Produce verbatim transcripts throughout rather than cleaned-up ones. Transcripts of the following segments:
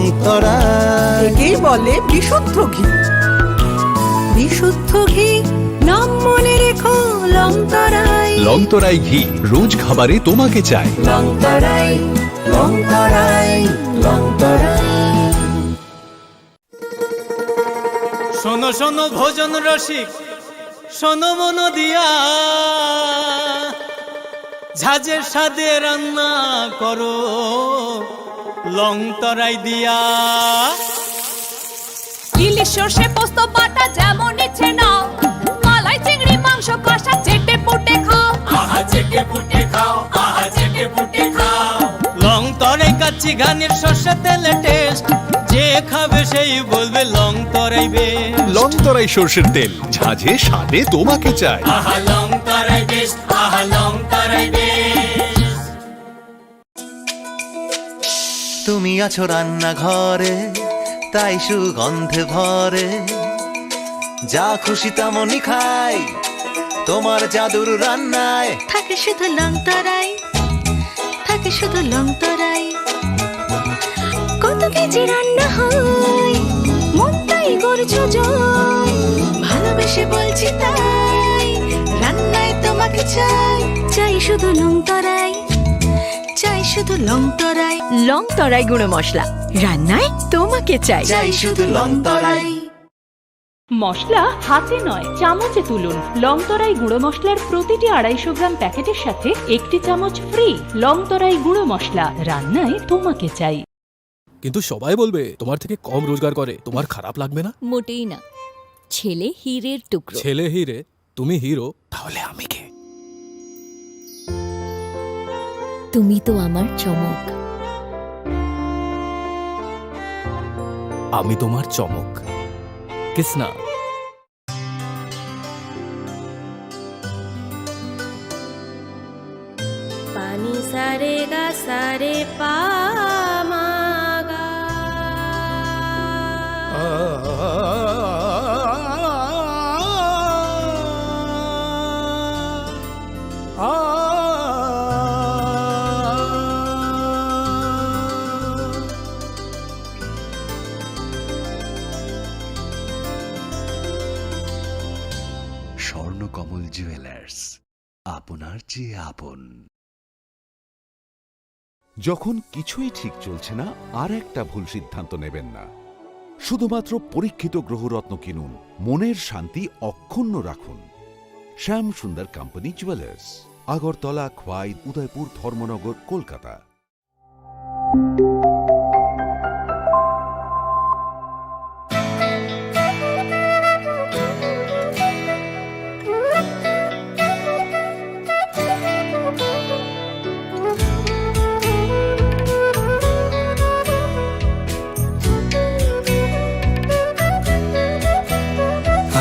একেই বলে বিশুদ্ধ ঘি। বিশুদ্ধ ঘি, নাম মনে রেখো, লংতরাই। লংতরাই ঘি রোজ খাবারে তোমাকে চাই। লংতরাই, লংতরাই, লংতরাই। শোনো শোনো ভোজন রসিক, শোনো মন দিয়া, ঝাঁঝের স্বাদে রান্না করো লং তরাই দিয়া। ইলিশ সর্ষে পোস্ত বাটা যেমন ইচ্ছে নাও, মালাই চিংড়ি মাংস কষা চেটে পুটে খাও। আহা চেটে পুটে খাও, আহা চেটে পুটে খাও। লং তরাই কাচ্চি ঘানির সর্ষে তেলে টেস্ট, যে খাবে সেই বলবে লং তরাই বেশ। লং তরাই সর্ষের তেল, ঝাঁঝে স্বাদে তোমাকে চাই। আহা লং তরাই বেশ, আহা লং তরাই বেশ। তুমি আছো রান্নাঘরে, তাই সুগন্ধে ভরে। যা খুশি তেমনই খাই তোমার জাদুর রান্নায়। থাকে শুধু লং তরাই, থাকে শুধু লং তরাই। কত কেজি রান্না হয়, মনটাই করছো জয়। ভালোবেসে বলছি তাই, রান্নায় তোমাকে চাই। চাই শুধু লং তরাই, চাই শুধু লং তরাই। লং তরাই গুঁড়ো মশলা, রান্নায় তোমাকে চাই। চাই শুধু লং তরাই। মশলা হাতে নয়, চামচে তুলুন। লং তরাই গুঁড়ো মশলার প্রতিটি আড়াইশো গ্রাম প্যাকেটের সাথে একটি চামচ ফ্রি। লং তরাই গুঁড়ো মশলা, রান্নায় তোমাকে চাই। কিন্তু সবাই বলবে তোমার থেকে কম রোজগার করে, তোমার খারাপ লাগবে না? মোটেই না। ছেলে হীরের টুকরো। ছেলে হীরে, তুমি হিরো, তাহলে আমি কে? তুমি তো আমার চমক। আমি তোমার চমক। কিসনা। পানি সারে গা সারে পা মা গা। স্বর্ণকমল জুয়েলার্স, আপনার চেয়ে আপন। যখন কিছুই ঠিক চলছে না, আর একটা ভুল সিদ্ধান্ত নেবেন না। শুধুমাত্র পরীক্ষিত গ্রহরত্ন কিনুন, মনের শান্তি অক্ষুণ্ণ রাখুন। শ্যাম সুন্দর কোম্পানি জুয়েলার্স, আগরতলা, খোয়াই, উদয়পুর, ধর্মনগর, কলকাতা।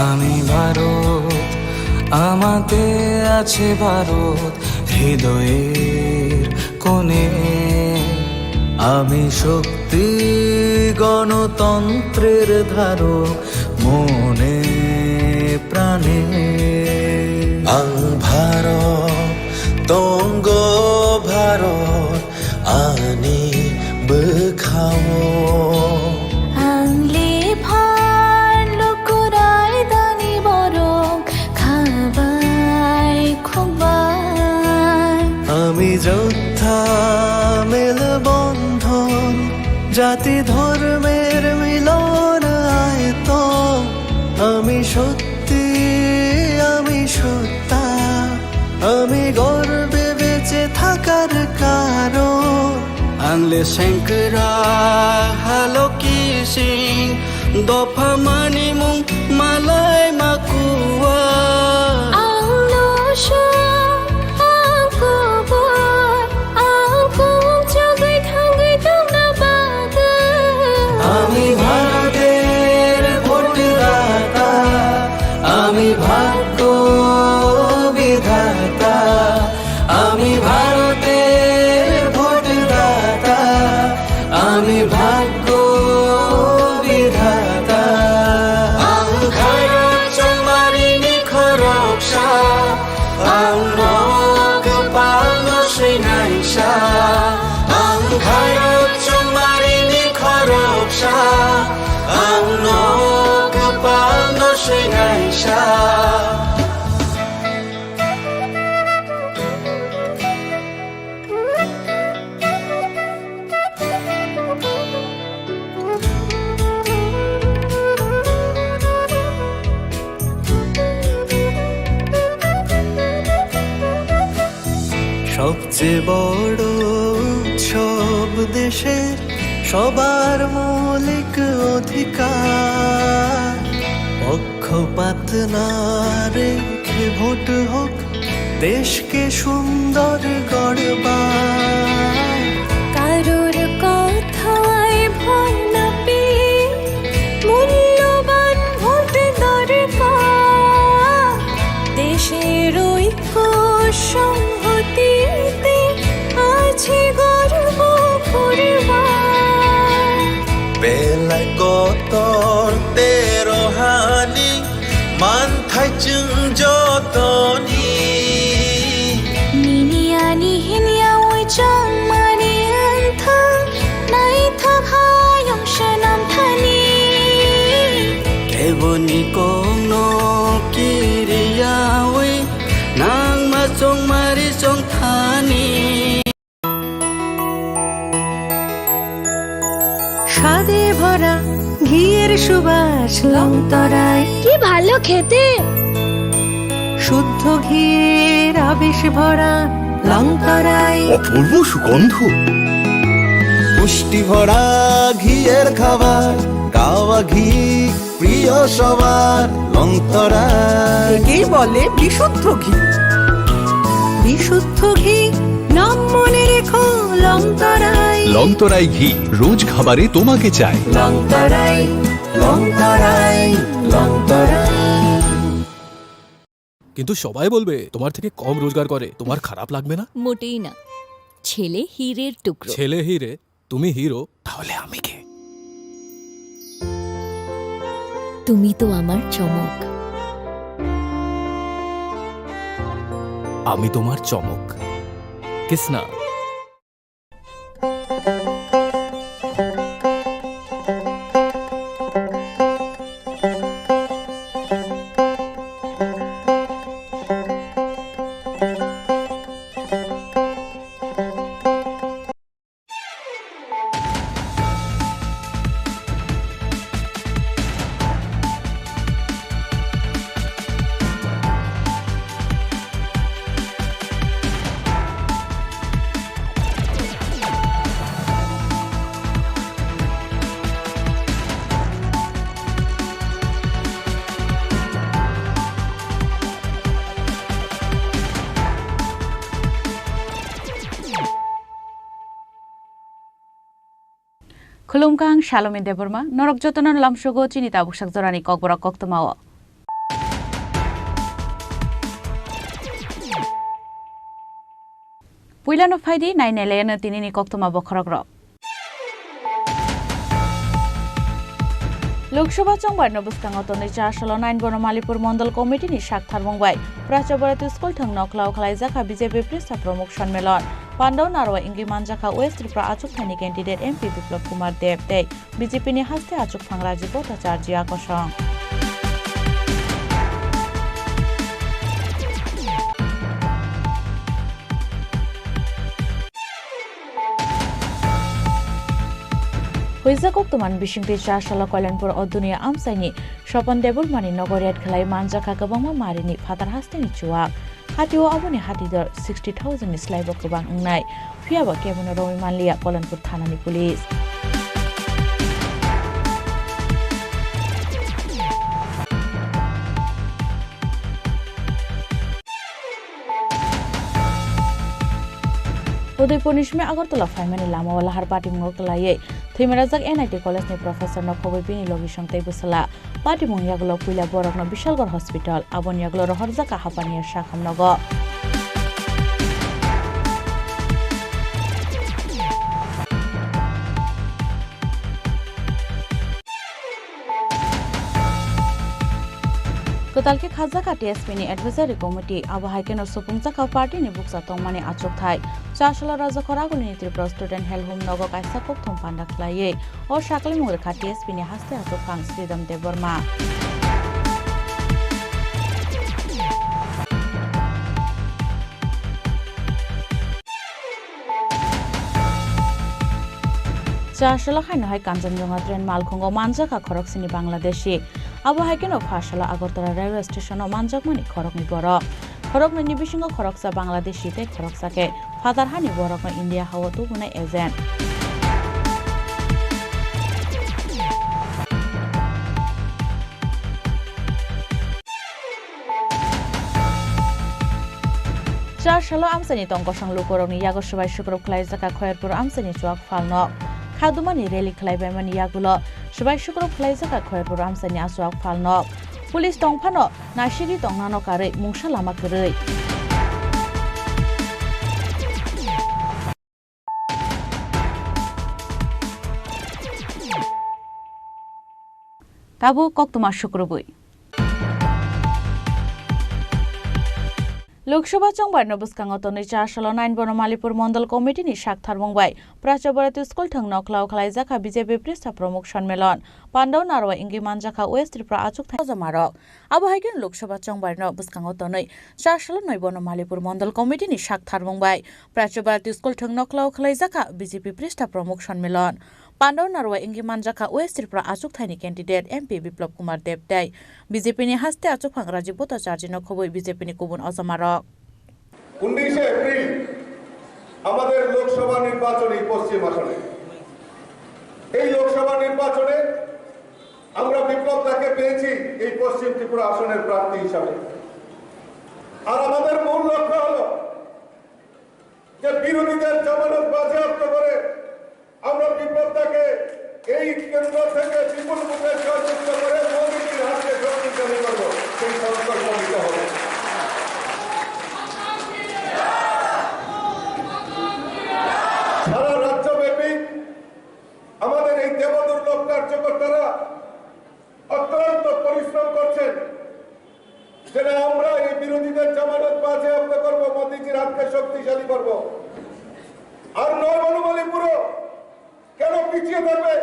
আমি ভারত, আমাতে আছে ভারত হৃদয়ের কোণে। আমি শক্তি গণতন্ত্রের ধারক মনে প্রাণে। আং ভারত, তঙ্গ Bharat, ani bwkhao. Ang le phan lukurai dani borok khabai khukbai. আমি যোদ্ধা মেলবন্ধন, জাতি ধর্মের মিলন আয়তন। আমি সত্য আমি সত্তা, আমি গর্বে বেঁচে থাকার কারণ। Ang le sengkra haloki sing, dopha manimung malai makua. Ang no song, ang kubur, ang kung chugui thangui tongna bagwi. আমি ভারতের ভোটদাতা, আমি ভাগ্য বিধাতা, আমি ভারতের ভোটদাতা, আমি ভাগ্য বিধাতা। Ang khairok chongmari ni khoroksa, ang nok palno swinaisa. Ang khairok chongmari ni khorok যে বড় উৎসব দেশের সবার মৌলিক অধিকার, পক্ষপাত না রেখে ভোট হোক দেশকে সুন্দর গড়বার। কারোর কথায় ভয় না পেয়ে মূল্যবান ভোট দরকার। দেশের ঐক্য সংহতিতে আছে গর্ব করবার। Belai kotor tei rohani manthai chwng jotoni. Nini ani hinya ui chongmani wngthang, naithok hayung swnam thani. Keboni kokno kiriyaui nangma chongmari chongthani. স্বাদে ভরা ঘিয়ের সুবাস লংতরাই। কি ভালো খেতে। শুদ্ধ ঘিয়ের আবেশ ভরা লংতরাই। অপূর্ব সুগন্ধ। পুষ্টি ভরা ঘিয়ের খাবার, গাওয়া ঘি প্রিয় সবার লংতরাই। একেই বলে বিশুদ্ধ ঘি। বিশুদ্ধ ঘি, নাম মনে রেখো লংতরাই। লংতরাই ঘি, রোজ খাবারে তোমাকে চাই। লংতরাই, লংতরাই, লংতরাই। কিন্তু সবাই বলবে তোমার থেকে কম রোজগার করে, তোমার খারাপ লাগবে না? মোটেই না। ছেলে হীরের টুকরো। ছেলে হীরে, তুমি হিরো, তাহলে আমি কে? তুমি তো আমার চমক। আমি তোমার চমক। Kisna. Khulumkha, ang Salome Debbarma, norok jotono lamsogo chini tabuksak jorani kokborok koktwmao. Puilano phaidi, nai nailayano tinini koktwma bokhorokrok. Lok Sabha chongbarno bwskango tonwi chasalo nine bono Malipur Mondol Committee ni sak tharmung bai Pracha Bharati School thwng nokla o khlaijak kha B J P Pritha Pramukh Sanmelon. Pandao narwa wngwi manjak kha West Tripura achukthani candidate M P Biplab Kumar Deb tei B J P ni haste achukphang Rajiv Bhattacharjia kosong. Huijak koktwmani bisingtwi chasalo Koilanpur o duniya amchaini Swapan Debbarmani nogo raid khlai manjak kha kwbangma marini phatar hasteni chuwak. Hatio aboni hatidor sixty thousand ni slaibo kwbang wngnai. Phiyaba kebono romwi manliya Koilanpur thanani police. Udaipurni simi Agartala phaimani lamao lahar patimungo kwlaiwi thwimarajak N I T college ni professor no khobwi bini logisong tei bwsala. Patimung yagulo puila borokno Bishalgarh Hospital, aboni yagulo rohorjak kha Hapania Sakham nogo. Kwtal khe khajak kha T S P ni Advisory Committee, abo hai kheno supungjak kha party ni bukcha tongmani achukthai. Chasalo Rajakhor agulini Tripura Student Hall Home nogo kaisa kokthum panda khlaiwi o saklimung rwkha T S P ni haste achukphang Sridham Debbarma. Chasalo haino hai Kanchanjunga train malkhungo manjak kha khoroksini Bangladeshi. Abo hai kheno phasalo Agartala railway station o manjakmani khoroknwi borok. Khoroknwini bisingo khoroksa Bangladeshi tei khoroksa khe Phatar hani borokno India hao tubunai agent. Char salo amchaini tong kosong lukurokni yago swbai sukrub khlaijak kha Khoyerpur amchaini chuak phalno. Khadumani rally khlaibaimani yagulo swbai sukrub khlaijak kha Khoyerpur amchaini achuak phalno. Police tongphano naisigi tongnano karwi mungsa lama kwrwi. Tabuk koktwma sukrubwi. Lok Sabha chongbarno bwskango tonwi char salo nine bono Malipur Mondol Committee ni sak tharmung bai Prachya Bharati School thwng nokhlao khlaijak kha B J P Prista Pramukh Sonmilon. Pandao narwa wngwi manjak kha West Tripura achukthai kojamarok. Abo hai khe Lok Sabha chongbarno bwskango tonwi char salo noi bono Malipur Mondol Committee ni sak tharmung bai Prachya Bharati School thwng nokhlao khlaijak kha B J P Prista Pramukh Sonmilon. Pandao narwa wngwi manjak kha West Tripura achukthai ni candidate M P Biplab Kumar Deb tei B J P ni haste achukphang Rajiv Bhattacharjee no khobwi B J P ni kubun ojamarok. উনিশে এপ্রিল আমাদের লোকসভা নির্বাচন এই পশ্চিম আসনে। এই লোকসভা নির্বাচনে আমরা বিপ্লব দাকে পেয়েছি এই পশ্চিম ত্রিপুরা আসনের প্রার্থী হিসাবে। আর আমাদের মূল লক্ষ্য হলো যে বিরোধীদের জামানত বাজেয়াপ্ত করে আমরা বিপ্লব দাকে এই কেন্দ্র থেকে বিপুল ভোটে জয়যুক্ত করে মোদীজির হাতকে শক্তিশালী করব, সেই সংকল্প নিতে হবে। সারা রাজ্যব্যাপী আমাদের এই দেবদুর্লভ কার্যকর্তারা অক্লান্ত পরিশ্রম করছেন, যেন আমরা এই বিরোধীদের জামানত বাজেয়াপ্ত করব, মোদিজির হাতকে শক্তিশালী করব। আর নয় বনমালীপুরও কেন পিছিয়ে থাকবে?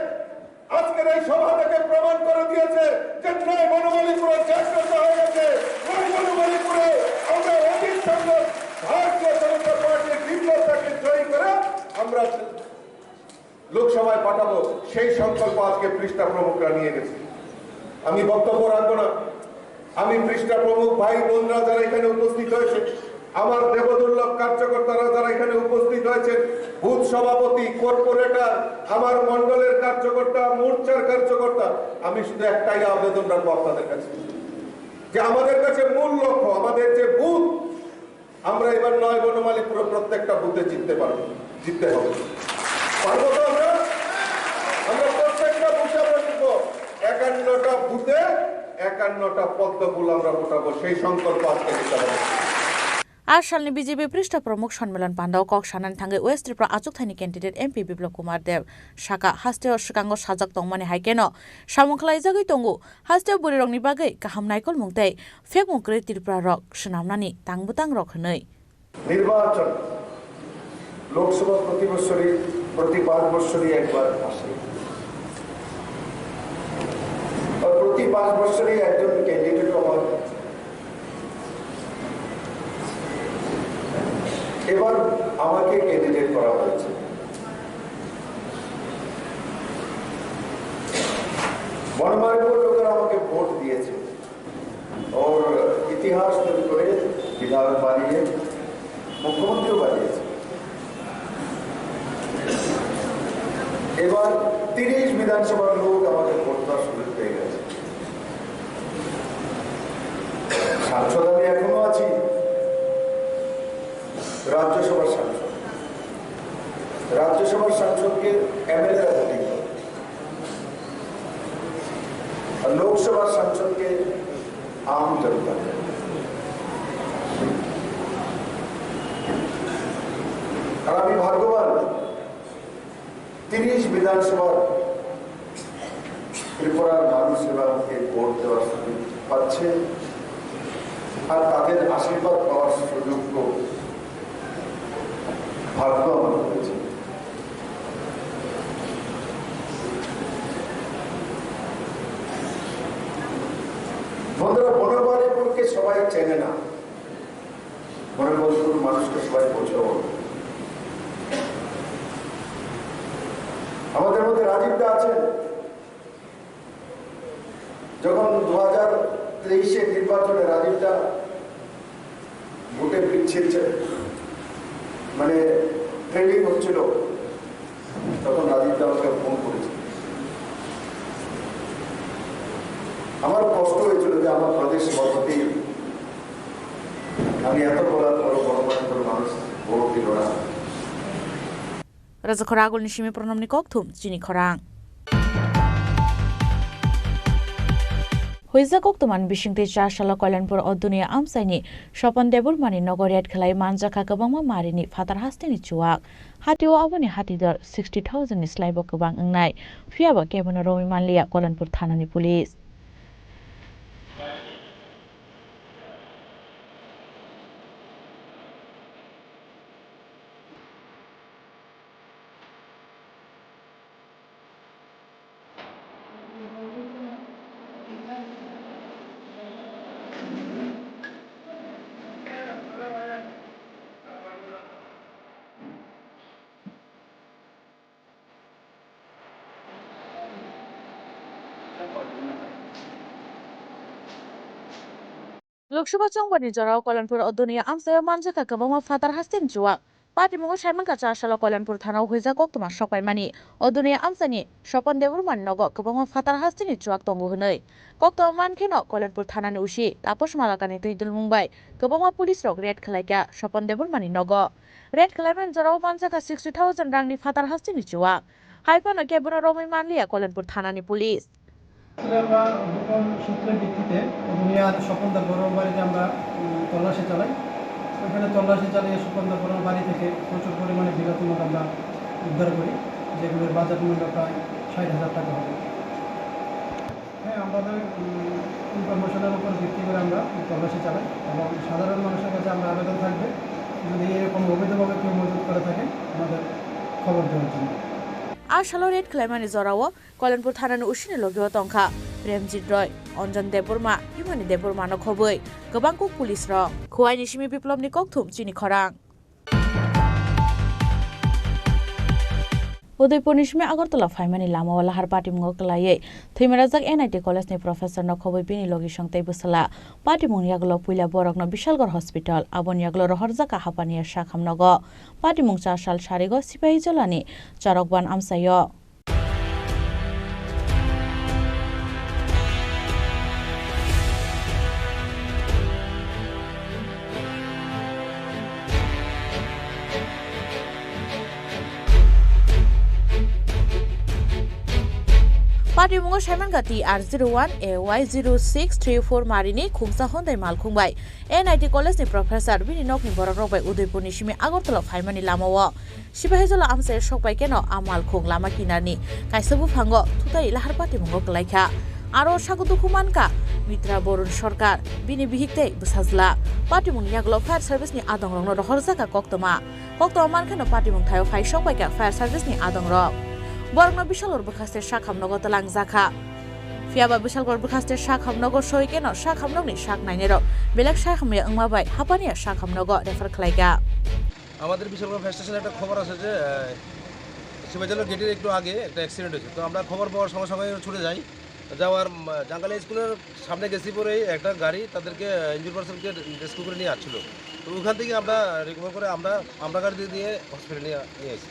আজকের এই সভা থেকে প্রমাণ করে দিয়েছে যে নয় বনমালীপুরও জাগ্রত হয়ে গেছে। নয় বনমালীপুরে আমরা অধীর সংঘ ভারতীয় জনতা পার্টির বিপ্লব দাকে জয়ী করে আমরা লোকসভায় পাঠাবো, সেই সংকল্প আজকে পৃষ্ঠা প্রমুখরা নিয়ে গেছে। আমি বক্তব্য রাখবো না। আমি পৃষ্ঠা প্রমুখ ভাই বোনরা যারা এখানে উপস্থিত হয়েছে, আমার দেবদুর্লভ কার্যকর্তারা যারা এখানে উপস্থিত হয়েছে, বুথ সভাপতি, কর্পোরেটর, আমার মণ্ডলের কার্যকর্তা, মোর্চার কার্যকর্তা, আমি শুধু একটাই আবেদন রাখবো আপনাদের কাছে, যে আমাদের কাছে মূল লক্ষ্য, আমাদের যে বুথ, আমরা এবার নয় বনমালীপুরে প্রত্যেকটা বুথে জিততে পারবো, জিততে হবে। পারবো তো আমরা? আমরা প্রত্যেকটা বুথে আমরা জিতবো। একান্নটা বুথে একান্নটা পদ্ম ফুল আমরা ফোটাবো, সেই সংকল্প আজকে নিতে হবে। A salni B J P Prista Pramukh Sonmilon Pandao kok sanani thangwi West Tripura achukthani candidate M P Biplab Kumar Deb saka, hasteo swkango sajak tongmani hai kheno samung khlaijagwi tongo, hasteo bwrwirokni bagwi kaham naikolmung tei phekmung kwrwi Tripura rok swnamnani tang bwtang rok hwnwi. নির্বাচন, লোকসভা প্রতি বছরই, প্রতি পাঁচ বছরই একবার আসে। আর প্রতি পাঁচ বছরই একজন ক্যান্ডিডেট আমার। এবার আমাকে ক্যান্ডিডেট করা হয়েছে। বনমালীপুর লোকেরা আমাকে ভোট দিয়েছে। ওর ইতিহাস তৈরি করে বিধায়ক বানিয়ে মুখ্যমন্ত্রীও বানিয়েছে। এবার তিরিশ বিধানসভার লোক আমাকে ভোট দেওয়ার সুযোগ পেয়ে গেছে। সাংসদ আমি এখনো আছি, রাজ্যসভার সাংসদ। রাজ্যসভার সাংসদকে এমএলএরা ভোটিং করে। আর লোকসভার সাংসদকে আম জনতা। আর আমি ভাগ্যবান, তিরিশ বিধানসভার ত্রিপুরার মানুষ এবার আমাকে ভোট দেওয়ার সুযোগ পাচ্ছে, আর তাদের আশীর্বাদ পাওয়ার সুযোগও ভাগ্য আমার হয়েছে। বন্ধুরা, বনমালীপুরকে সবাই চেনে না, বনমালীপুর মানুষকে সবাই বোঝো। আমাদের মধ্যে রাজীব দা আছেন, যখন দু হাজার তেইশে নির্বাচনে রাজীব দা ভোটে পিছিয়ে ছিলেন, মানে ট্রেনিং হচ্ছিল, তখন রাজীব দা আমাকে ফোন করেছিল। আমার কষ্ট হয়েছিল যে আমার প্রদেশ সভাপতি, আমি এত বড় বড় গণমাধ্যমের মানুষ, বড় কি লড়া। Rajakhora agulni simi pronomni kokthum chini khorang. Huijak kokthumani bisingtwi char salo Kalyanpur Oduniya amchaini Sopon Debbarmani nogo raid khlai manjakha kwbangma marini phatar hasteni chuwak. Hatio aboni hati dor sixty thousand ni slaibo kwbang wngnai. Phiyaba kebono romwi manliya Kalyanpur thanani police. Lok Sabha chongbani jorao Kalyanpur Oduniya amchaio manjakha kwbangma phatar hasteni chuwak. Patimungo saimankha char salo Kalyanpur thanao huijak koktwma sokpaimani. Oduniya amchaini Sopon Debbarmani nogo kwbangma phatar hasteni chuwak tongo hwnwi. Koktwma mankheno Kalyanpur thanani usi Taposh Malakani twi dulmung bai kwbangma police rok raid khlaikha Sopon Debbarmani nogo. Raid khlaimani jorao manjakha sixty thousand rangni phatar hasteni chuwak. Hai phano kebono romwi manliya Kalyanpur thanani police. আসলে আমরা গোপন সূত্রের ভিত্তিতে দুনিয়ার স্বপন দেববর্মার বাড়িতে আমরা, উম, তল্লাশি চালাই। ওইখানে তল্লাশি চালিয়ে স্বপন দেববর্মার বাড়ি থেকে প্রচুর পরিমাণে বিলাতি মদ আমরা উদ্ধার করি, যেগুলোর বাজার মূল্য প্রায় ষাট হাজার টাকা হবে। হ্যাঁ, আমাদের, উম, ইনফরমেশনের উপর ভিত্তি করে আমরা তল্লাশি চালাই এবং সাধারণ মানুষের কাছে আমরা আবেদন থাকবে, যদি এরকম অবৈধভাবে কেউ মজুত করে থাকে, আমাদের খবর দেওয়ার জন্য। A salo raid khlaimani jorao Kalyanpur thanani usini logio tongkha Premjit Roy, Anjan Debbarma, Himani Debbarmano khobwi kwbang kuk police rok. Khowai ni simi Biplobni kokthum chini khorang. Udaipurni simi Agartala phaimani lamao lahar patimungo kwlaiwi thwimarajak N I T college ni professor no khobwi bini logisong tei bwsala. Patimungni yagulo puila borokno Bishalgarh hospital, aboni yagulo rohorjakha Hapania sak hamnogo. Patimung char sal sarigo Sipahijolani Chorokban amchaio. Patimungo saimankha T R zero one A Y zero six three four marini khungsa Hyundai malkhung bai N I T college ni professor bini nokni borok rok bai Udaipurni simi Agartala phaimani lamao Sipahijola amchai sokpai keno a malkhung lama kinarni kaisa buphango thutai lahar patimungo kwlaikha. Aro sago dukhu mankha Mitra Borun Sarkar, bini bihik tei bwsajla. Patimungni yagulo fire service ni adongrokno rohorjakha koktwma. Koktwma mankheno patimung thaio phai sokpaikha fire service ni adongrok. Borokno Bishalgarh bwkhaste sak hamnogo twlangjakha. Phiyaba Bishalgarh bwkhaste sak hamnogo soi keno sak hamnokni sak nainairok belek sak hamya wngma bai Hapania sak hamnogo refer khlaikha. আমাদের বিশালগড় ফায়ার স্টেশনে একটা খবর আছে যে, আহ, শিবাজল গেটের একটু আগে একটা অ্যাক্সিডেন্ট হয়েছে। তো আমরা খবর পাওয়ার সঙ্গে সঙ্গে ছুটে যাই। যাওয়ার, উম, জাঙ্গালিয়া স্কুলের সামনে গেছি পরেই একটা গাড়ি তাদেরকে, আহ, ইনজুর পার্সনকে রেস্কিউ করে নিয়ে আসছিল। তো ওখান থেকে আমরা রিকভার করে আমরা, আমরা গাড়ি দিয়ে, দিয়ে হসপিটালে নিয়ে, নিয়ে আসি।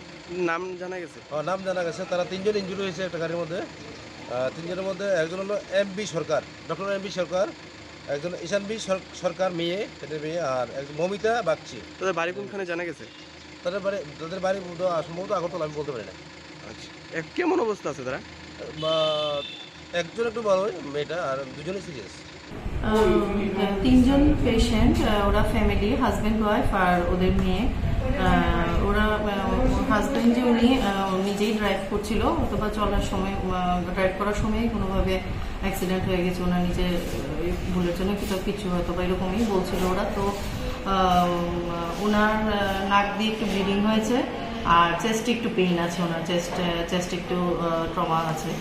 নাম জানা গেছে? হ্যাঁ, নাম জানা গেছে। তারা তিনজন ইনজুরি হয়েছে একটা গাড়ির মধ্যে। আহ, তিনজনের মধ্যে একজন হলো এম বি সরকার, ডক্টর এম বি সরকার, একজন ঈশান বি সর-, সরকার মেয়ে, ছেলে মেয়ে, আর একজন মমিতা বাগচি। তাদের বাড়ি কোনখানে জানা গেছে? তাদের বাড়ি, তাদের বাড়ি বোধ হয় সম্ভবত আগরতলা, আমি বলতে পারি না। আচ্ছা, এ, কেমন অবস্থা আছে তারা? বা, একজন একটু ভালো, মেয়েটা, আর দুজনেই সিরিয়াস। আহ, তিনজন পেশেন্ট, আহ, ওরা ফ্যামিলি, হাজব্যান্ড ওয়াইফ আর ওদের মেয়ে। আহ, ওরা, আহ, ওর হাজব্যান্ড যে উনি, আহ, নিজেই ড্রাইভ করছিল, অথবা চলার সময়, আহ, ড্রাইভ করার সময়ই কোনোভাবে অ্যাক্সিডেন্ট হয়ে গেছে, ওনার নিজের, আহ, ভুলের জন্য কিছু, কিছু হয়তো বা এরকমই বলছিল ওরা। তো, আহ, ওনার, আহ, নাক দিয়ে একটু ব্লিডিং হয়েছে, আর চেস্টে একটু পেইন আছে, ওনার চেস্ট, আহ, চেস্টে একটু, আহ, ট্রমা আছে।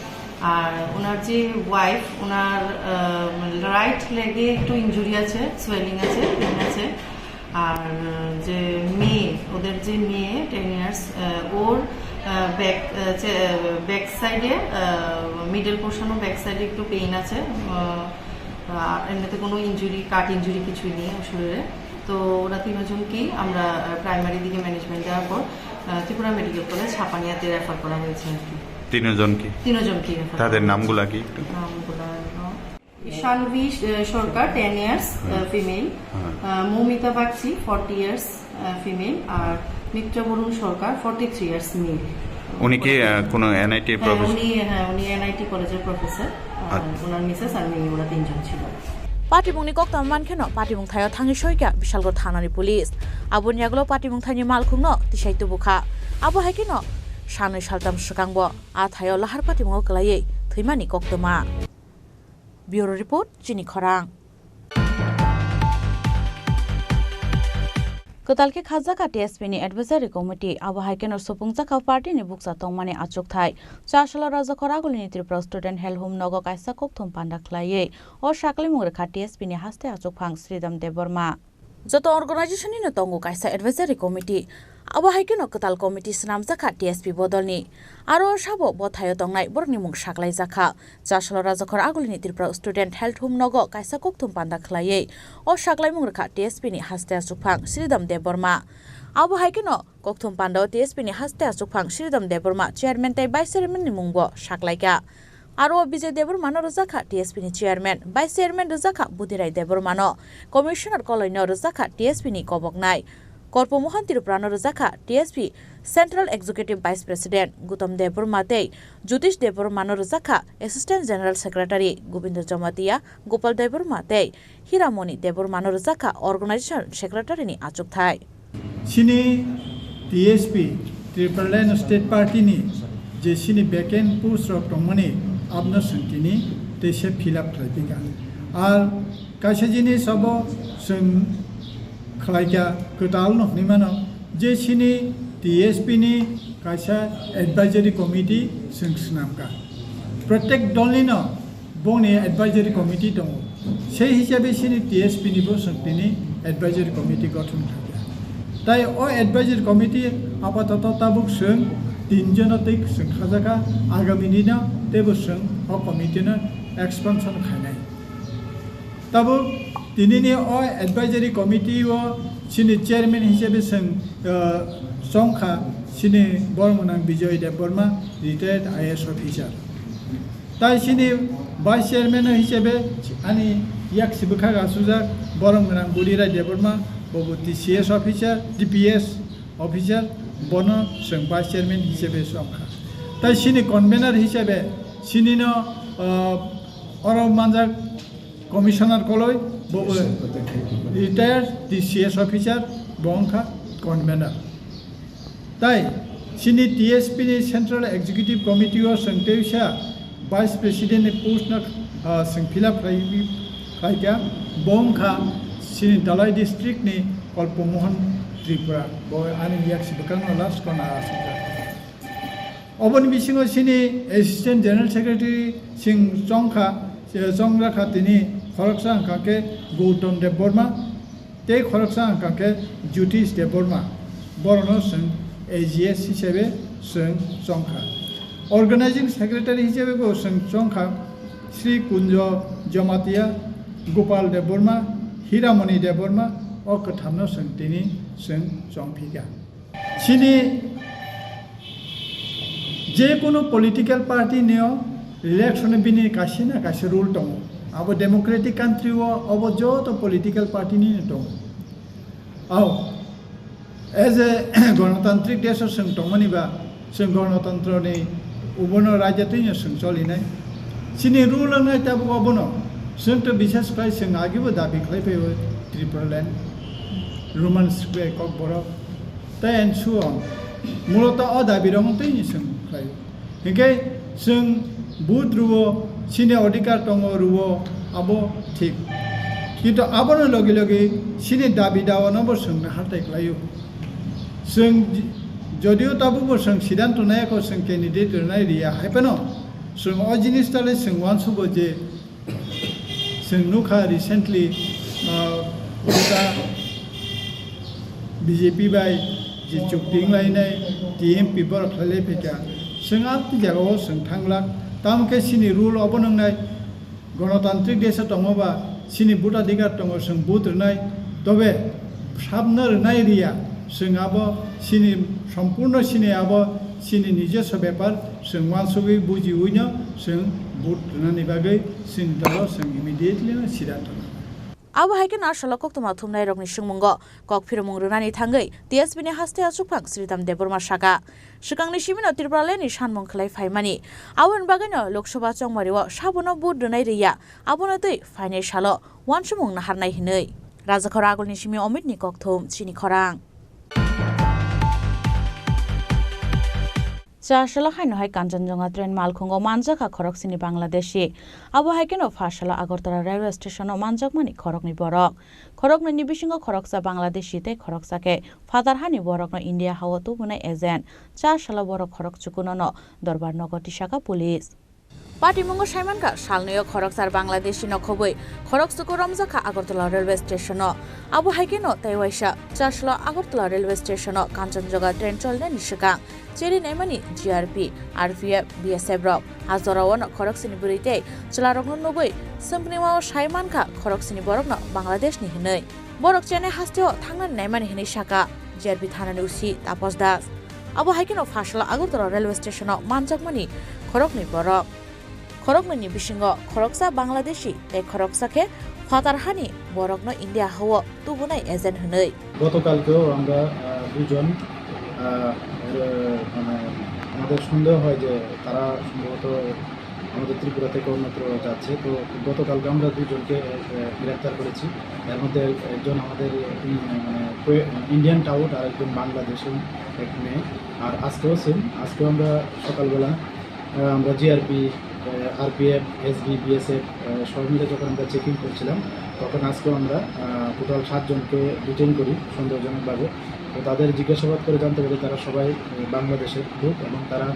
আর ওনার যে ওয়াইফ, ওনার, আহ, রাইট লেগে একটু ইনজুরি আছে, সোয়েলিং আছে, পেইন আছে। আর, আহ, যে মেয়ে, ওদের যে মেয়ে, টেন ইয়ার্স, আহ, ওর, আহ, ব্যাক, আহ, চে-, আহ, ব্যাক সাইডে, আহ, মিডল পোর্শনও ব্যাক সাইডে একটু পেইন আছে। আহ, আর এমনিতে কোনো ইনজুরি, কাট ইনজুরি কিছুই নেই ওর শরীরে। তো ওরা তিনজনকেই আমরা, আহ, প্রাইমারি দিকে ম্যানেজমেন্ট দেওয়ার পর, আহ, ত্রিপুরা মেডিকেল কলেজ ছাপানিয়াতে রেফার করা হয়েছে আর কি। তিনজনকে? তিনজনকেই রেফার তাদের করা হয়েছে। নামগুলা কি একটু? নামগুলা হলো শানভি, আহ, সরকার, টেন ইয়ার্স, আহ, হ্যাঁ। ফিমেল। হ্যাঁ। আহ, মৌমিতা বাগচি, ফর্টি ইয়ার্স, আহ, ফিমেল। আর মিত্র বরুণ সরকার, ফর্টি থ্রি ইয়ার্স, মেল। উনি কি, আহ, কোনো এনআইটি হ্যাঁ, প্রফেসর? উনি, হ্যাঁ, উনি এনআইটি কলেজের প্রফেসর। আর আচ্ছা। ওনার মিসেস আর মেয়ে, ওরা তিনজন ছিল। Patibungni koktwma mankheno patibung thaio thangwi soikha Bishalgarh thanani police. Aboni yagulo patibung thaini malkhungno tisai tubukha. Abo hai kheno sanwi saltam swkangbo a thaio lahar patibungo kwlaiwi thwimani koktwma. Bureau Report, Chini Khorang. Kwtal khe khajak kha T S P ni Advisory Committee, abo hai kheno supung jakha party ni bukcha tongmani achukthai. Chasalo Rajakhor agulini Tripura Student Health Home nogo kaisa kokthum panda khlaiwi o saklimung rwkha T S P ni haste achukphang Sridham Debbarma. Joto organization nino tongo kaisa advisory committee. Abo hai kheno kwtal committee swnamjak kha T S P bodolni. Aro sabo bo thaio tongnai borokni mung saklaijakha. Chasalo Rajakhor agulini Tripura Student Health Home nogo kaisa kokthum panda khlaiwi o saklaimung rwkha T S P ni haste achukphang Sridham Debbarma. Abo hai kheno kokthum panda o T S P ni haste achukphang Sridham Debbarma chairman tei vice chairman ni mungbo saklaikha. Aro o Bijay Debbarma no rwjakha T S P ni chairman, vice chairman rwjakha Budirai Debbarma no, commissioner Koloi no rwjakha T S P ni koboknai, Korpo Mohan Tripura no rwjakha T S P Central Executive Vice President Gautam Debbarma tei Jyotish Debbarma no rwjakha Assistant General Secretary, Gobindo Jamatia, Gopal Debbarma tei Hiramoni Debbarma no rwjakha Organization Secretary ni achukthai. Chini T S P, Tipraland State Party ni je chini vacant post rok tongmani, abno chwng tini teisa fill up khlai phi kha. Ar kaisa jinis abo chwng khlai kha, kwtal no hwnwi mano je chini T S P ni kaisa advisory committee chwng swnam kha. Protek dol ni no bongni advisory committee tongo. Sei hisabe chini T S P ni bo chwng tini advisory committee gothon khlai kha. Tai o advisory committee apatoto tabuk chwng tin jono twi chwng khajakha, agami dino teibo chwng o committee no expansion khainai. Tabuk tinini o advisory committee o chini chairman hisabe chwng, ah, chongkha chini borok gwnang Bijoy Debbarma, retired I A S officer. Tai chini vice chairman hisabe ani yaksi bwkhak asujak borok gwnang Budirai Debbarma, bobo T C S officer, T P S officer, bono chwng vice chairman hisabe chongkha. Tai chini convener hisabe chinino, ah, oro manjak Commissioner Koloi, bo, eh, retired T C S officer, bo wngkha convener. Tai chini T S P ni Central Executive Committee o chwng teisa Vice President ni post no, ah, chwng fill up khlai, khlai kha, bo wngkha chini Dhalai district ni Kalpamohan Tripura, bo ani yaksi bwkhak no last corner asukjak. Oboni bisingo chini Assistant General Secretary chwng chongkha, chongjakha tini khoroksa wngkha khe Gautam Debbarma, tei khoroksa wngkha khe Jyotish Debbarma. Borokno chwng A G S hisabe chwng chongkha. Organizing Secretary hisabe bo chwng chongkha Sri Kunjo Jamatia, Gopal Debbarma, Hiramoni Debbarma, o kwthamno chwng tini chwng chongphikha. Chini je kunu political party ni o election ni bini kaisa na kaisa rule tongo. Abo democratic country o abo joto political party ni no tongo. Ao, as a gonotantrik desh o chwng tongmani ba, chwng gonotantro ni ubono raja twi no chwng cholinai. Chini rule wngnai tabuk obono. Chwng to bisas khlai chwng agibo dabi khlai phaio Tripura land, Roman script bai Kokborok. Tai and so on. Muloto o dabi rok twi ni chwng khlai. Hinkhe chwng vote rwo, chini odhikar tongo rwo, abo thik. Kintu abono logi logi chini dabi dawa no bo chwng no hatai khlaio. Chwng j-, jodio tabukbo chwng siddhanto nai kho, chwng candidate rwnai riya hai phano chwng o jinis tale chwng uansugo je Chwng nukha recently, ah, Buddha B J P bai je chukti wnglainai T M P borok khlailai phaikha. Chwng amtwi jagao chwng thanglak. Tamo khe chini rule obo nwngnai, gonotantrik desha tongo ba chini vote adhikar tongo, chwng vote rwnai. Tobe Sabno rwnai riya, chwng abo chini sompurno chini abo chini nijoswa bepar, chwng uansugwi bujiwino chwng vote rwnani bagwi chwng dolo chwng immediately no siddhanto nango. Abo hai kheno a salo koktwma thumnairokni swngmungo kok phiromung rwnani thangwi T S P ni haste achukphang Sridham Debbarma saka, swkangni simino Tripura leni sanmung khlai phaimani, aboni bagwino Lok Sabha chongmario sabono vote rwnai riya, abono twi phainai salo uansukmung naharnai hinwi. Rajakhor Agulni simi Omitni kokthum chini khorang. Chasalo haino hai Kanchanjunga train malkhungo manjakha khoroksini Bangladeshi. Abo hai kheno phasalo Agartala railway station-o manjakmani khoroknwi borok. Khoroknwini bisingo khoroksa Bangladeshi tei khoroksa khe phatar hani borokno India hao tubunai agent. Chasalo borok khorok chukunono Dorbar nogo tisaka police. Patimungo saimankha, salnwio khoroksa Bangladeshi nokhobwi khorok chuku romjakha Agartala railway station-o. Abo hai kheno tei waisa chasalo Agartala railway station-o Kanchanjunga train cholnani swkang cheri naimani G R P, R P F, B S F rok. A jorao no khoroksini bwrwi tei chwlarokno nugwi swngpnimao saimankha khoroksini borokno Bangladeshni hinwi. Borok Chennai hasteo thangnani naimani hinwi saka G R P thanani O C Taposh Das. Abo hai kheno phasalo Agartala railway station-o manjakmani khoroknwi borok. Khoroknwini bisingo khoroksa Bangladeshi tei khoroksa khe phatar hani borokno India hao tubunai agent hinwi. গতকালকেও আমরা, আহ, দুজন, আহ, এর, মানে, আমাদের সন্দেহ হয় যে তারা সম্ভবত আমাদের ত্রিপুরা থেকে অন্যত্র যাচ্ছে। তো গতকালকে আমরা দুজনকে, আহ, গ্রেপ্তার করেছি। এর মধ্যে একজন আমাদের, উম, মানে, কো-, ইন্ডিয়ান টাউট আর একজন বাংলাদেশি এক মেয়ে। আর আজকেও সেম, আজকেও আমরা সকালবেলা, আহ, আমরা জি আর পি, আহ, R P F, S B, B S F, আহ, সবাই মিলে যখন আমরা চেকিং করছিলাম, তখন আজকেও আমরা, আহ, টোটাল সাতজনকে ডিটেইন করি সন্দেহজনকভাবে। তো তাদের জিজ্ঞাসাবাদ করে জানতে পারি তারা সবাই, আহ, বাংলাদেশের লোক এবং তারা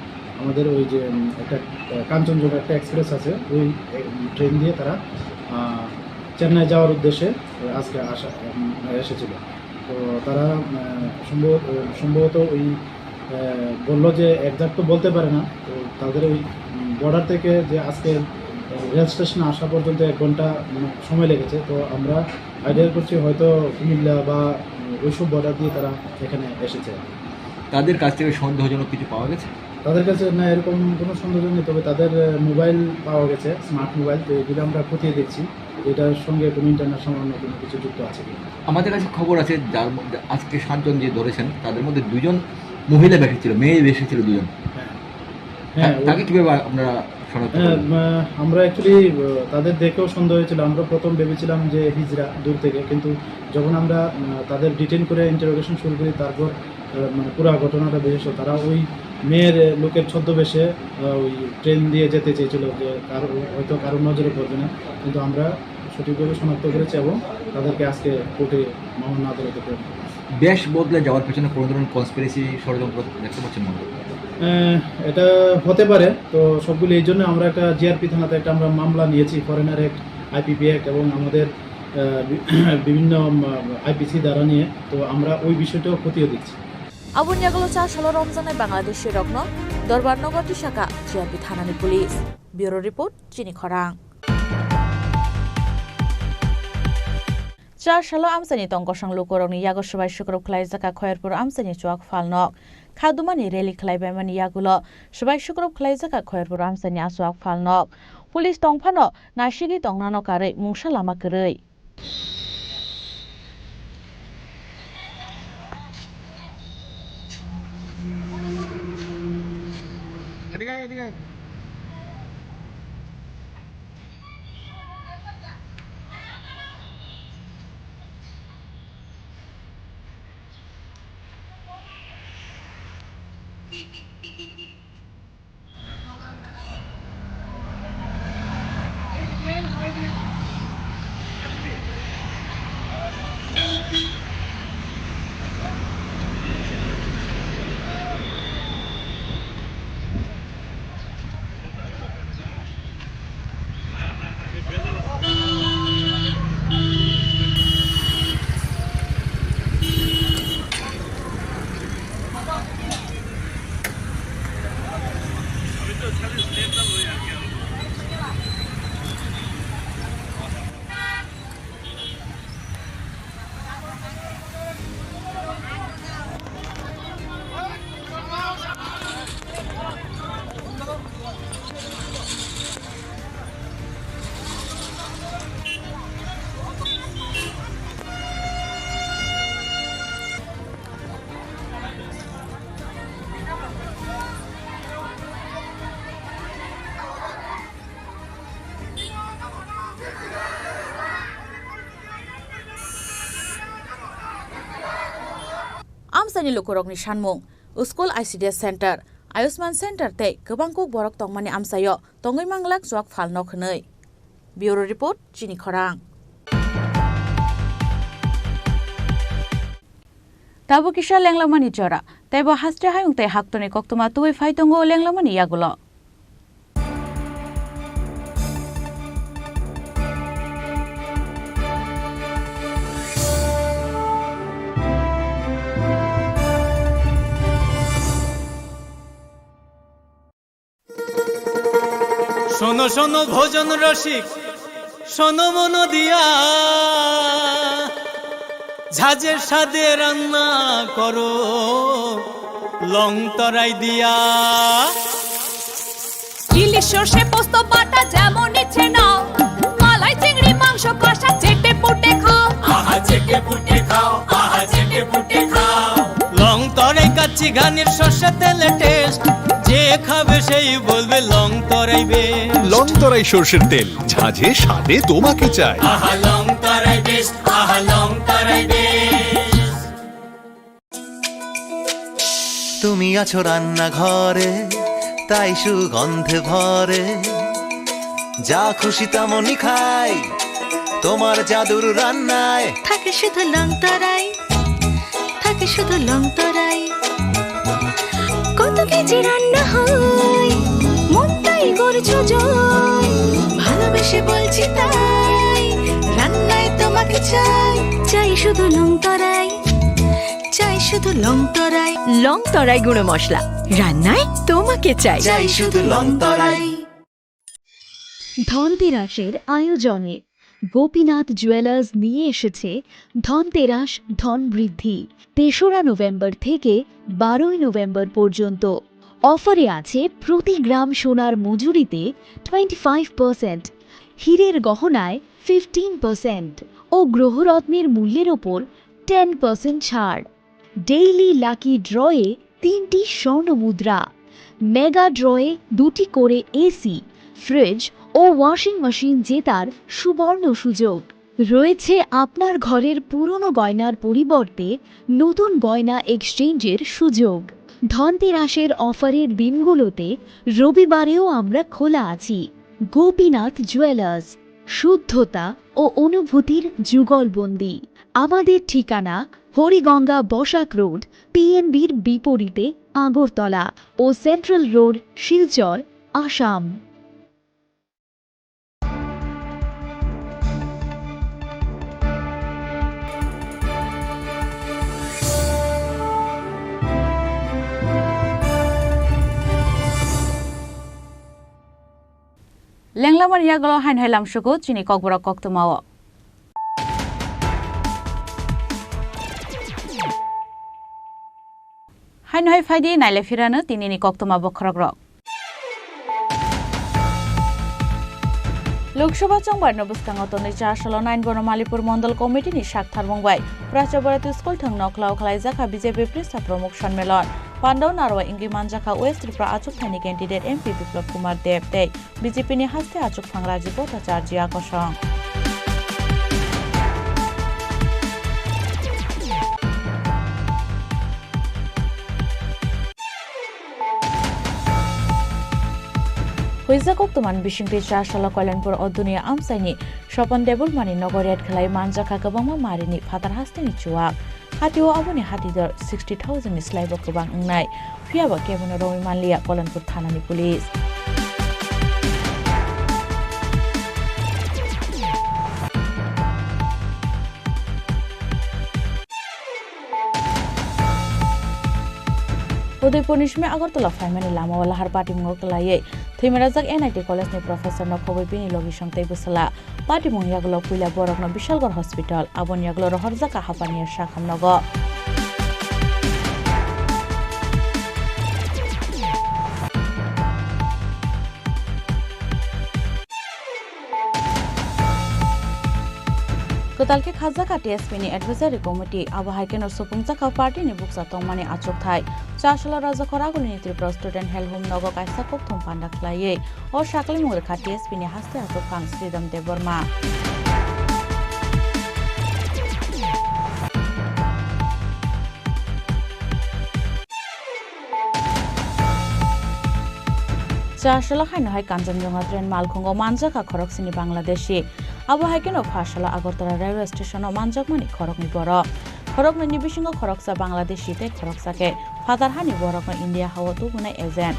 আমাদের ওই যে, উম, একটা, আহ, কাঞ্চনজঙ্ঘা একটা এক্সপ্রেস আছে, ওই, আহ, ট্রেন দিয়ে তারা, আহ, চেন্নাই যাওয়ার উদ্দেশ্যে, আহ, আজকে আসা, উম, এসেছিল। তো তারা, আহ, সম্ভবত, আহ, সম্ভবত ওই, আহ, বললো যে এক্সাক্ট তো বলতে পারে না, তো তাদের ওই, উম, বর্ডার থেকে যে আজকে রেল স্টেশনে আসা পর্যন্ত এক ঘন্টা, মানে, সময় লেগেছে। তো আমরা আইডিয়া করছি হয়তো কুমিল্লা বা, উম, ওইসব বর্ডার দিয়ে তারা এখানে এসেছে। তাদের কাছ থেকে সন্দেহজনক কিছু পাওয়া গেছে? তাদের কাছে না, এরকম কোনো সন্দেহজনক নেই, তবে তাদের, আহ, মোবাইল পাওয়া গেছে, স্মার্ট মোবাইল, তো এগুলো আমরা খতিয়ে দেখছি। এটার সঙ্গে কোনো ইন্টারন্যাশনাল অন্য কোনো কিছু যুক্ত আছে কিনা। আমাদের কাছে খবর আছে, যার মধ্যে আজকে সাতজন যে ধরেছেন, তাদের মধ্যে দুজন মহিলা বেশি ছিল, মেয়ে বেশি ছিল দুজন। হ্যাঁ। হ্যাঁ, তা-, ওই তাকে কিভাবে আপনারা শনাক্ত হ্যাঁ, করলেন? আহ, আমরা অ্যাকচুয়ালি, আহ, তাদের দেখেও সন্দেহ হয়েছিল। আমরা প্রথম ভেবেছিলাম যে হিজড়া দূর থেকে, কিন্তু যখন আমরা, আহ, তাদের ডিটেইন করে ইন্টারোগেশন শুরু করি, তারপর, আহ, মানে পুরা ঘটনাটা বেরিয়েছে। তারা ওই মেয়ের, আহ, লোকের ছদ্মবেশে, আহ, ওই ট্রেন দিয়ে যেতে চেয়েছিল, যে কারো, হয়তো কারোর নজরে পড়বে না, কিন্তু আমরা সঠিকভাবে শনাক্ত করেছি এবং তাদেরকে আজকে কোর্টে মামলা আদালতে প্রেরণ করেছি। দেশ বদলে যাওয়ার পেছনে কোনো ধরনের কনস্পিরেসি ষড়যন্ত্র দেখতে পাচ্ছেন মনে হয়? আহ, এটা হতে পারে। তো সবগুলি এই জন্য আমরা একটা জি আর পি থানাতে একটা আমরা মামলা নিয়েছি, foreigner act, I P P act এবং আমাদের, আহ, বি-, বিভিন্ন, উম, আই পি সি ধারা নিয়ে। তো আমরা ওই বিষয়টাও খতিয়ে দেখছি। Aboni yagulo chasalo romjaknai Bangladeshi rokno Dorbar nogo tisaka G R P thanani police. Bureau report, Chini Khorang. Chasalo amchaini tongkosong lukurokni yago swbai sukrub khlaijak kha Khoyerpur amchaini chuak phalnok. Khadumani rally khlaibaimani yagulo swbai sukrub khlaijak kha Khoyerpur amchaini a chuak phalnok. Police tongphano naisigwi tongnano karwi mungsa lama kwrwi. এদিকে আয়, এদিকে আয়। Amchaini lukurokni sanmung, school, I C D S center, Ayushman center tei kwbang kuk borok tongmani amchaio tongwi manglak chuak phalnok hwnwi. Bureau report, Chini Khorang. Tabuk kisa lenglamani jora, tei bo haste hayung tei haktorni koktwma tubui phai tongo lenglamani yagulo. শোনো শোনো ভোজন রসিক, শোনো মন দিয়া, ঝাঁঝে স্বাদে রান্না করো লং তরাই দিয়া। ইলিশ সর্ষে পোস্ত বাটা যেমন ইচ্ছে নাও, মালাই চিংড়ি মাংস কষা চেটে পুটে খাও। আহা চেটে পুটে খাও, আহা চেটে পুটে খাও। লং তরাই কাচ্চি ঘানির সর্ষে তেলে টেস্ট, যে খাবে সেই বলবে লং তরাই বেশ। লং তরাই সর্ষের তেল, ঝাঁঝে স্বাদে তোমাকে চাই। আহা লং তরাই বেশ, আহা লং তরাই বেশ। তুমি আছো রান্নাঘরে, তাই সুগন্ধে ভরে। যা খুশি তেমনই খাই, তোমার জাদুর রান্নায়। থাকে শুধু লং তরাই, থাকে শুধু লং তরাই। কত কেজি রান্না হয়, মনটাই করছো জয়। ভালোবেসে বলছি তাই, রান্নায় তোমাকে চাই। চাই শুধু লং তরাই, চাই শুধু লং তরাই। লং তরাই গুঁড়ো মশলা, রান্নায় তোমাকে চাই। চাই শুধু লং তরাই। ধনতেরাসের আয়োজনে গোপীনাথ জুয়েলার্স নিয়ে এসেছে ধনতেরাস ধন বৃদ্ধি। তেসরা নভেম্বর থেকে বারোই নভেম্বর পর্যন্ত। অফারে আছে প্রতি গ্রাম সোনার মজুরিতে টোয়েন্টি ফাইভ পার্সেন্ট, হীরের গহনায় ফিফটিন পার্সেন্ট ও গ্রহরত্নের মূল্যের ওপর টেন পার্সেন্ট ছাড়। ডেইলি লাকি ড্রয়ে তিনটি স্বর্ণ মুদ্রা, মেগা ড্রয়ে দুটি করে এসি, ফ্রিজ ও ওয়াশিং মেশিন জেতার সুবর্ণ সুযোগ। রয়েছে আপনার ঘরের পুরনো গয়নার পরিবর্তে নতুন গয়না এক্সচেঞ্জের সুযোগ। ধনতেরাসের অফারের দিনগুলোতে রবিবারেও আমরা খোলা আছি। গোপীনাথ জুয়েলার্স, শুদ্ধতা ও অনুভূতির যুগলবন্দি। আমাদের ঠিকানা হরিগঙ্গা বসাক রোড, পিএনবির বিপরীতে আগরতলা ও central road, Silchar, Assam. Lenglamani yagulo haino hai lamsugo chini kokborok koktwmao. Haino hai phaidi naile phirano tinini koktwma bokhorokrok. Lok Sabha chongbarno bwskango tonwi cha salo nine bono Malipur Mondol Committee ni sak tharmung bai Pracha Bharati School thwng noklao khlaijak kha B J P Phrista Pramukh Sanmelon. Pandao narwa wngwi manjakha West Tripura achukthani candidate M P Biplab Kumar Deb tei B J P ni haste achukphang Rajiv Bhattacharjia kosong. Huijak koktwmani bisingtwi cha salo Kalyanpur Oduniya amchaini Swapan Debbarmani nogo raid khlai manjakha kwbangma marini phatar hasteni chuak. Hatio aboni hati dor sixty thousand ni slaibo kwbang wngnai, phiyaba kebono romwi manliya Kalyanpur thanani police. Udaipurni simi Agartala phaimani lamao lahar patimungo kwlaiwi thwimarajak N I T College ni professor no khobwi bini logisong tei bwsala. Patimung yagulo puila borokno Bishalgarh Hospital, aboni yagulo rohorjak kha Hapania Sakham nogo. Kwtal khe khajak kha T S P ni Advisory Committee, abo hai kheno supungjak kha party ni bukcha tongmani achukthai. Chasalo Rajakhor Agulini Tripura Student Health Home nogo kaisa kokthum panda khlaiwi o saklimung rwkha T S P ni haste achukphang Sridham Debbarma. Char salo haino hai Kanchanjunga train malkhungo manjakha khoroksini Bangladeshi. Abo hai kheno pha salo Agartala railway station-o manjakmani khoroknwi borok. Khoroknwini bisingo khoroksa Bangladeshi tei khoroksa khe phatar hani borokno India ha-o tubunai agent.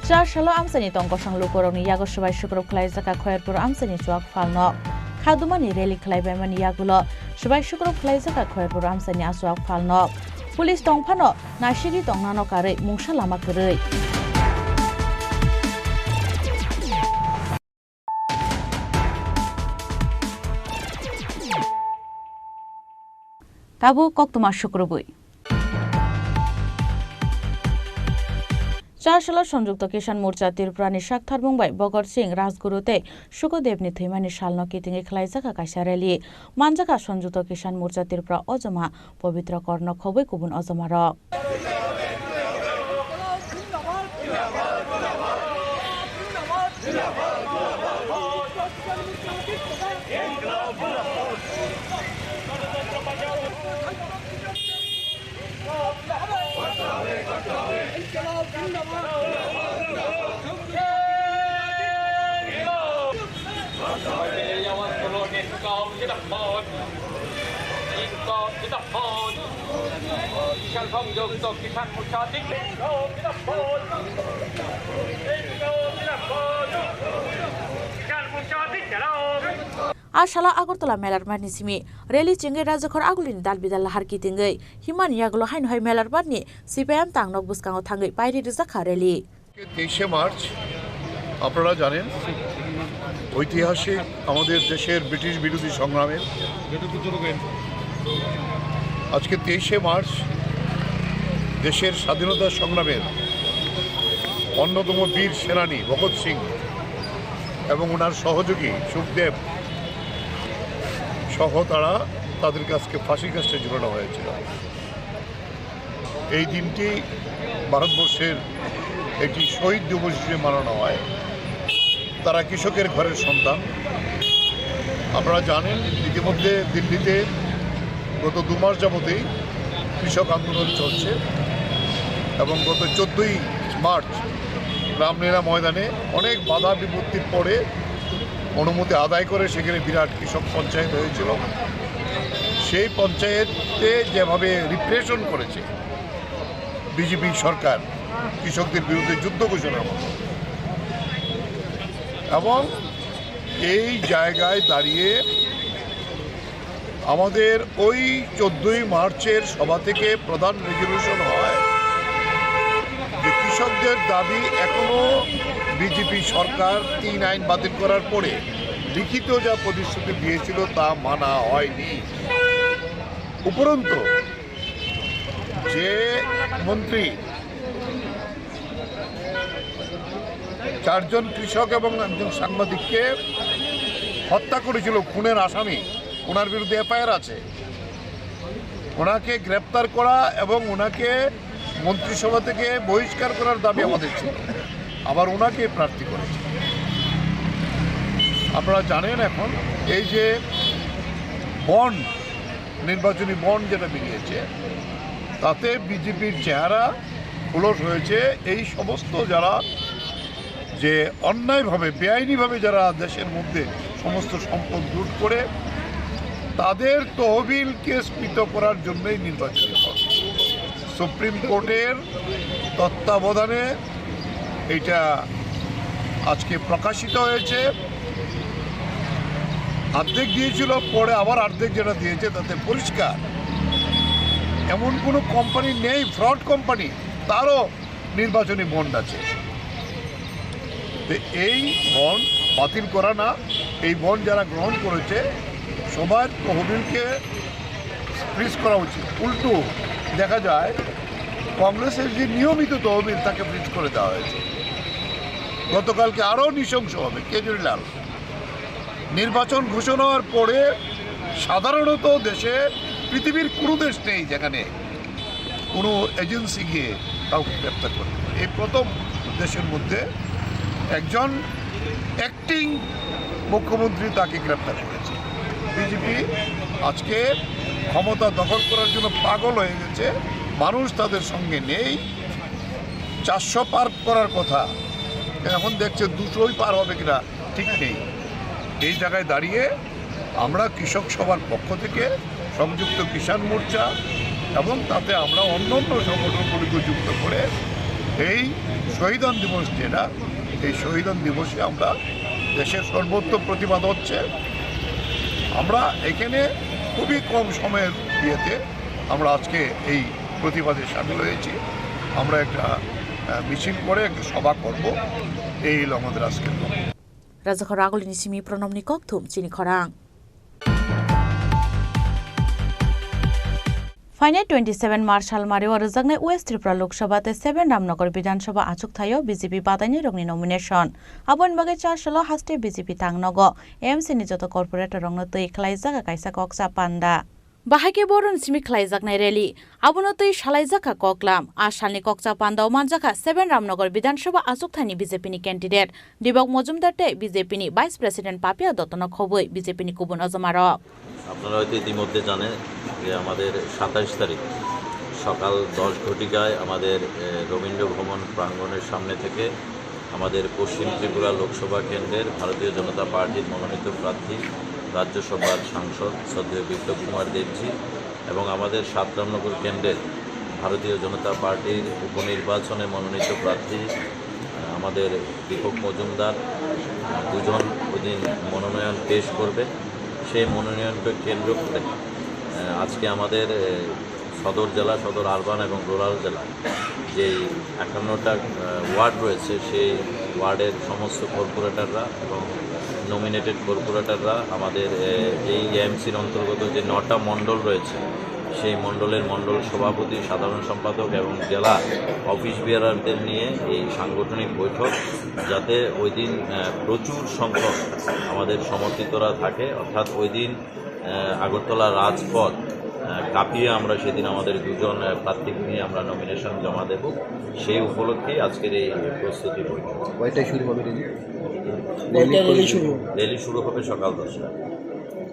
Char salo amchaini tong kosong lukurokni yago swbai sukrub khlaijak kha Khoyerpur amchaini chuak phalno. Khadumani rally khlaibaimani yagulo swbai sukrub khlaijak kha Khoyerpur amchaini a chuak phalno. Police tongphano nasigwi tongnano karwi mungsa lama kwrwi. Tabuk koktwma sukrubwi. Char salo Sanjukta Kisan Morcha Tripurani saktharbung bai Bhagat Singh Rajguru tei Sukadevni thwimani salno kitingwi khlaijak kha kaisa rally. Manjakha Sanjukta Kisan Morcha Tripura ojoma Pabitra Korno khobwi kubun ojomarok. A salo Agartala Melarmatni simi rally chengwi rajyakhor agulini dal bidal lahar kitingwi himani yagulo haino hai Melarmatni C P I M tang nok bwskango thangwi pairi rijak kha rally. তেইশে মার্চ, আপনারা জানেন, ঐতিহাসিক আমাদের দেশের ব্রিটিশ বিরোধী সংগ্রামের আজকে তেইশে মার্চ দেশের স্বাধীনতা সংগ্রামের অন্যতম বীর সেনানী ভগৎ সিং এবং ওনার সহযোগী সুখদেব সহ তারা, তাদেরকে আজকে ফাঁসির কাষ্ঠে ঝুলানো হয়েছিল। এই দিনটি ভারতবর্ষের একটি শহীদ দিবস হিসেবে মানানো হয়। তারা কৃষকের ঘরের সন্তান। আপনারা জানেন, ইতিমধ্যে দিল্লিতে গত দু মাস যাবতেই কৃষক আন্দোলন চলছে এবং গত চোদ্দই মার্চ রামলীলা ময়দানে অনেক বাধা বিপত্তির পরে অনুমতি আদায় করে সেখানে বিরাট কৃষক পঞ্চায়েত হয়েছিল। সেই পঞ্চায়েতে যেভাবে রিপ্রেশন করেছে বিজেপি সরকার কৃষকদের বিরুদ্ধে যুদ্ধ ঘোষণার মতো, এবং এই জায়গায় দাঁড়িয়ে আমাদের ওই চোদ্দই মার্চের সভা থেকে প্রধান রেজলিউশন হয় যে কৃষকদের দাবি এখনো বিজেপি সরকার তিন আইন বাতিল করার পরে লিখিত যা প্রতিশ্রুতি দিয়েছিল তা মানা হয়নি। উপরন্তু যে মন্ত্রী চারজন কৃষক এবং একজন সাংবাদিককে হত্যা করেছিল, খুনের আসামি, ওনার বিরুদ্ধে এফআইআর আছে। ওনাকে গ্রেপ্তার করা এবং ওনাকে মন্ত্রিসভা থেকে বহিষ্কার করার দাবি আমাদের ছিল, আবার ওনাকে প্রার্থী করেছে। আপনারা জানেন, এখন এই যে বন্ড, নির্বাচনী বন্ড যেটা বেরিয়েছে, তাতে বিজেপির চেহারা খোলস হয়েছে। এই সমস্ত যারা যে অন্যায়ভাবে, বেআইনিভাবে যারা দেশের মধ্যে সমস্ত সম্পদ লুট করে, তাদের তহবিলকে স্ফীত করার জন্যই নির্বাচনী বন্ড। সুপ্রিম কোর্টের তত্ত্বাবধানে এটা আজকে প্রকাশিত হয়েছে। অর্ধেক দিয়েছিল, পরে আবার অর্ধেক যেটা দিয়েছে, তাতে পরিষ্কার এমন কোনো কোম্পানি নেই, ফ্রড কোম্পানি, তারও নির্বাচনী বন্ড আছে। তো এই বন্ড বাতিল করা না, এই বন্ড যারা গ্রহণ করেছে, সবার তহবিলকে ফ্রিজ করা উচিত। উল্টো দেখা যায়, কংগ্রেসের যে নিয়মিত তহবিল, তাকে ফ্রিজ করে দেওয়া হয়েছে। গতকালকে আরও নৃশংসভাবে কেজরিলাল নির্বাচন ঘোষণা হওয়ার পরে সাধারণত দেশে, পৃথিবীর কোনো দেশ নেই যেখানে কোনো এজেন্সি গিয়ে কাউকে গ্রেপ্তার করে। এই প্রথম দেশের মধ্যে একজন অ্যাক্টিং মুখ্যমন্ত্রী তাকে গ্রেপ্তার করেছে। বিজেপি আজকে ক্ষমতা দখল করার জন্য পাগল হয়ে গেছে, মানুষ তাদের সঙ্গে নেই। চারশো পার করার কথা, এখন দেখছে দুশোই পার হবে কিনা ঠিক নেই। এই জায়গায় দাঁড়িয়ে আমরা কৃষক সভার পক্ষ থেকে, সংযুক্ত কিষাণ মোর্চা এবং তাতে আমরা অন্যান্য সংগঠনগুলিকে যুক্ত করে এই শহীদান দিবস, যেটা এই শহীদান দিবসে আমরা দেশের সর্বত্র প্রতিবাদ হচ্ছে। আমরা এখানে খুবই কম সময়ের ইয়েতে আমরা আজকে এই প্রতিবাদে সামিল হয়েছি। আমরা একটা, আহ, মিছিল করে একটা সভা করব, এই হলো আমাদের আজকের লক্ষ্য। Rajakhor Agulini simi Pronomni kokthum chini khorang. Phainai twenty seven March salmario rwjaknai West Tripura Lok Sabha tei seven Ramnagar Bidhan Sabha achukthai-o B J P badainirokni nomination. Aboni bagwi char salo haste B J P tang nogo A M C ni joto corporator rokno twi khlaijak kaisa kokcha panda. Bahai khe boroni simi khlaijaknai rally. Abono twi salaijak kha koklam. A salni kokcha pandao manjak kha seven Ramnagar Bidhan Sabha achukthani B J P ni candidate Dibak Mojumdar tei B J P ni Vice President Papia Dottono khobwi B J P ni kubun ojomarok. আপনারা হয়তো ইতিমধ্যে জানেন যে আমাদের সাতাইশ তারিখ সকাল দশ ঘটিকায় আমাদের, এ, রবীন্দ্র ভবন প্রাঙ্গণের সামনে থেকে আমাদের পশ্চিম ত্রিপুরা লোকসভা কেন্দ্রের ভারতীয় জনতা পার্টির মনোনীত প্রার্থী রাজ্যসভার সাংসদ শ্রদ্ধেয় বিপ্লব কুমার দেবজি এবং আমাদের সাত রামনগর কেন্দ্রের ভারতীয় জনতা পার্টির উপনির্বাচনে মনোনীত প্রার্থী, আহ, আমাদের দীপক মজুমদার, আহ, দুজন ওই দিন মনোনয়ন পেশ করবে। সেই মনোনয়নকে কেন্দ্র করে, আহ, আজকে আমাদের, আহ, সদর জেলা, সদর আরবান এবং রুরাল জেলা, যেই একান্নটা, আহ, ওয়ার্ড রয়েছে, সেই ওয়ার্ডের সমস্ত কর্পোরেটররা এবং নমিনেটেড কর্পোরেটররা আমাদের, আহ, এই এএমসির অন্তর্গত যে নটা মণ্ডল রয়েছে, সেই মণ্ডলের মণ্ডল সভাপতি, সাধারণ সম্পাদক এবং জেলা অফিস বেয়ারারদের নিয়ে এই সাংগঠনিক বৈঠক, যাতে ওই দিন, আহ, প্রচুর সংখ্যক আমাদের সমর্থিতরা থাকে, অর্থাৎ ওই দিন আহ, আগরতলা রাজপথ, আহ, কাঁপিয়ে আমরা সেদিন আমাদের দুজন, আহ, প্রার্থীকে নিয়ে আমরা নমিনেশন জমা দেব। সেই উপলক্ষেই আজকের এই প্রস্তুতি বৈঠক। কয়টায় শুরু হবে র‍্যালি? কয়টায় র‍্যালি শুরু হবে? র‍্যালি শুরু হবে সকাল দশটায়।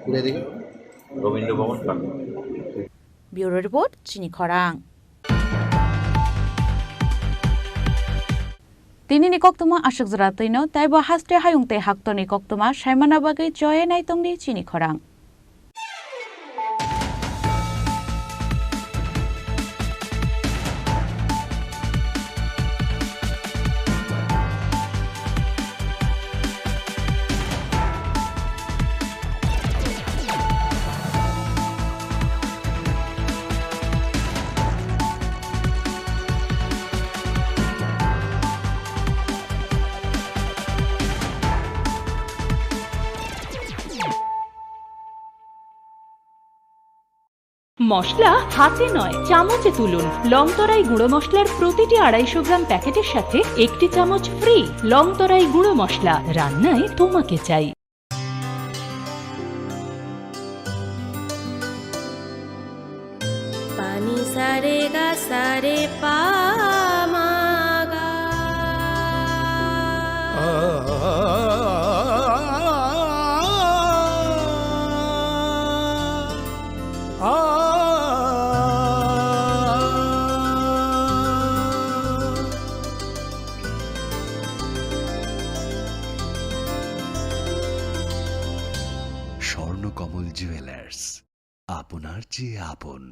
কোথায় থেকে? রবীন্দ্র ভবন প্রাঙ্গণ। Bureau report, Chini Khorang. Tinini koktwma aswk jora twino, teibo haste hayung tei haktorni koktwma saimana bagwi choya nai tongdi Chini Khorang. মশলা হাতে নয়, চামচে তুলুন। লংতরাই গুঁড়ো মশলার প্রতিটি আড়াইশো গ্রাম প্যাকেটের সাথে একটি চামচ ফ্রি। লংতরাই গুঁড়ো মশলা, রান্নায় তোমাকে চাই। Pani sare ga sare pa ma ga. Swarnakamal jewellers, আপনার চেয়ে আপন।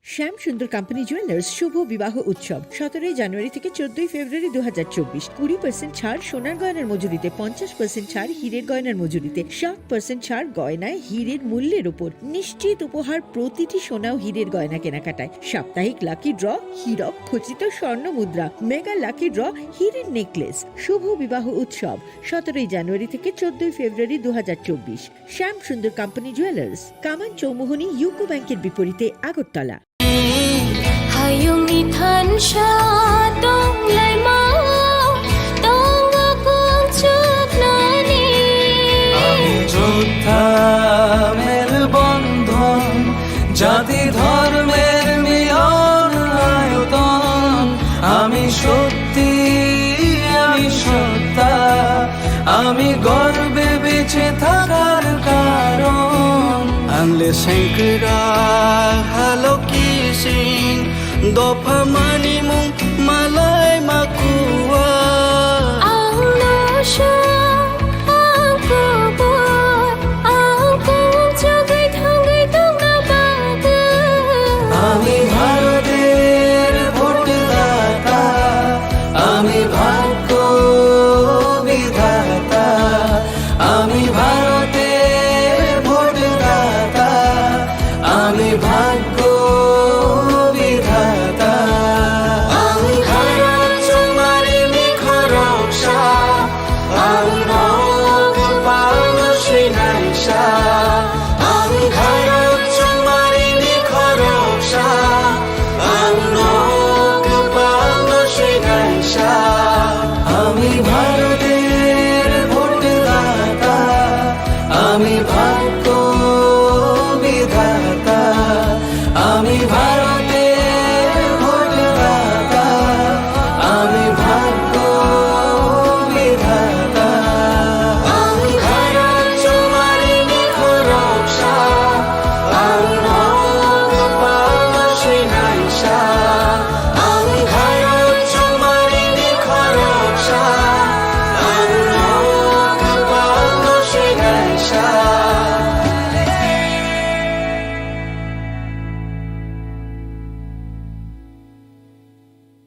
শ্যাম সুন্দর কোম্পানি জুয়েলার্স শুভ বিবাহ উৎসব সতেরোই জানুয়ারি থেকে চোদ্দই ফেব্রুয়ারি দুই হাজার চব্বিশ। কুড়ি পার্সেন্ট ছাড় সোনার গয়নার মজুরিতে, পঞ্চাশ পার্সেন্ট ছাড় হীরের গয়নার মজুরিতে, সাত পার্সেন্ট ছাড় গয়নায় হীরের মূল্যের উপর। নিশ্চিত উপহার প্রতিটি সোনা ও হীরের গয়না কেনাকাটায়। সাপ্তাহিক লাকি ড্র, হীরক খচিত স্বর্ণ মুদ্রা, মেগা লাকি ড্র, হীরের নেকলেস। শুভ বিবাহ উৎসব সতেরোই জানুয়ারি থেকে চোদ্দই ফেব্রুয়ারি দুই হাজার চব্বিশ। শ্যাম সুন্দর কোম্পানি জুয়েলার্স, কামান চৌমুহনী ইউকো ব্যাংকের বিপরীতে Agartala. Hayungni thansa tonglaima tongo kungchuknani. আমি যোদ্ধা মেলবন্ধন, জাতি ধর্মের মিলন আয়তন। আমি শক্তি, আমি সত্তা, আমি গর্বে বেঁচে থাকা। Le sengkrak halok kising dopha manimung malai makuwa. Ang no sung